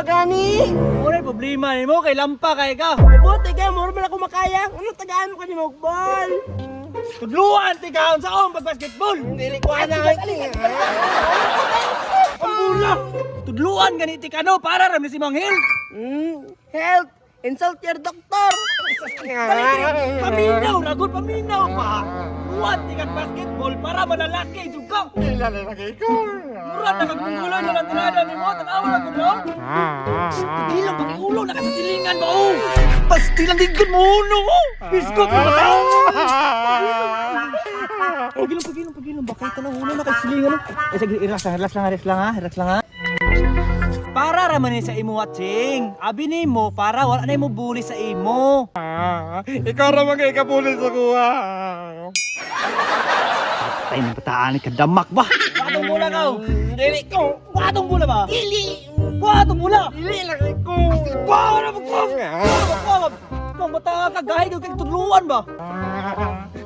Lampa gani. Ora problema nimo kay lampa kay ka. Mabuti kay mura man ako makaya. Ano tagaan mo kanimo og ball? Tudluan ti ka unsaon pag basketball. Dili ko ana. Ang bula. Tudluan gani ti kano para ra ni si Mang Hill. Health. Insult your doctor. Paminaw ra gud, paminaw pa. Tuwan ti kag basketball para malalaki jud ka. Mura na kag mungguloy na lang tirada nimo, tan-awa ra gud no. Pagilong pag ulo na ka sa silingan mo. Oh. Pastilang digud mo ulo mo. Biskot mo ba? Pagilong, pagilong, pagilong. Bakit ka na ulo na kay silingan mo? Eh, sige, relax lang, relax lang, relax lang ha, relax lang ha. Para raman ni sa imo watching. Abi nimo para wala na imo bully sa imo. Ikaw ra man kay kapulis ako ah. Tay ng bataan ni kadamak ba? Watong bola ka. Dili ko. Watong bola ba? Dili. Watong bola. Dili lang ko. Wow, na mo ko. Kung bata ka gahi kag tudluan ba?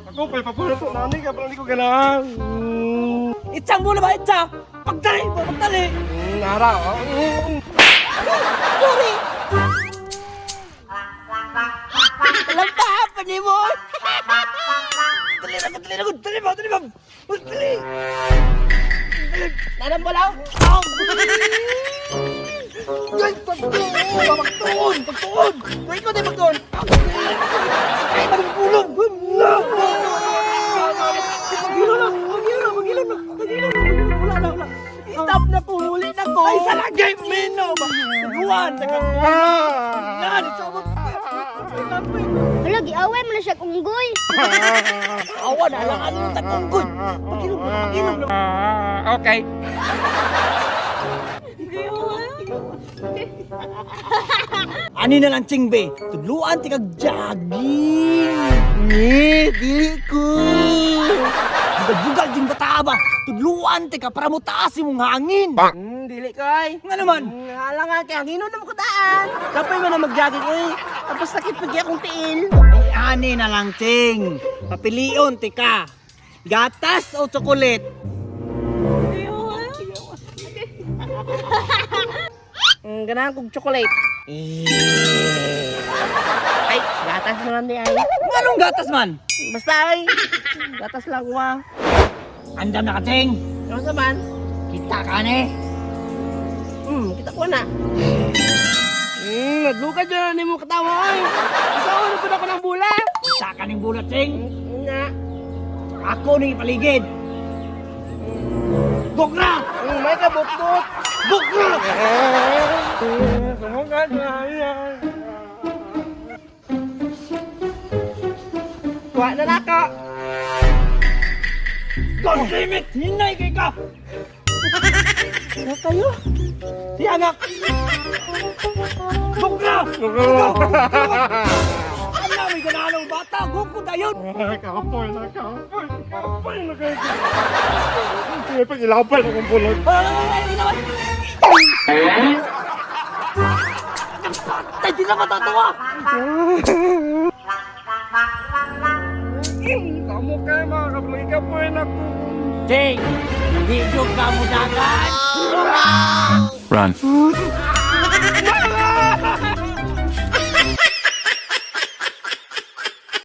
Ako pa'y papulo nani ka pero hindi ko ganahan. Itsang bola ba itsa? Pagdali ba pagdali? Nara oh. Sorry. Lampa pa nimo. Dali na, dali na, dali ba, dali ba. Dali. Nanam bola. Gay, pagtuon, pagtuon, pagtuon. Wait ko di magtuon. Ay, magpulong. Pagilo na, pagilo na, pagilo na, pagilo na. Wala na, wala. Stop na po, huli na ko. Ay, salagay, mino ba? Luwan, taga. Yan, sa mo. Hala, giaway mo na siya unggoy. Awa na lang ano yung tagunggoy. Pagilom na, pagilom na. Okay. Ani na lang chingbe, tudluan ti kag jogging. Ni, dili ko. Bugal din bata ba? Tudluan ti ka para mo taas imong hangin. Dili ko ay. Nga naman, Hala nga kay hangino na mo ko daan. Kapoy man na mag-jogging oy. Tapos sakit pag akong tiil. ay ani na lang ching. Papilion ti ka. Gatas o tsokolet? Ganahan kog chocolate. Ay, gatas naman di ay. Nganong gatas man? Basta ay. Gatas lang ko ah. Andam na ka ching. Ano sa man? Kita ka ni. Kita ko na. Nadluka dyan na mo katawa oy. Ikaw ano po ako ng bula? Kita ka ning bulat ching. Nga. Ako ning ipaligid. Bukra! May kabukbuk. Bukra! Sumukat na yan. Kuha na nako. God damn it! Hinay kay ka! Ano kayo? Si anak! Bukra! Ano may gananong bata? Guko dayon! Kapoy na, kapoy. Kapoy na kayo. May pag-ilapan akong bulag. Patay, di na matatawa! Kamu kayo mga kapoy, kapoy na ko. Ching! Di jud ka mudagan! Run.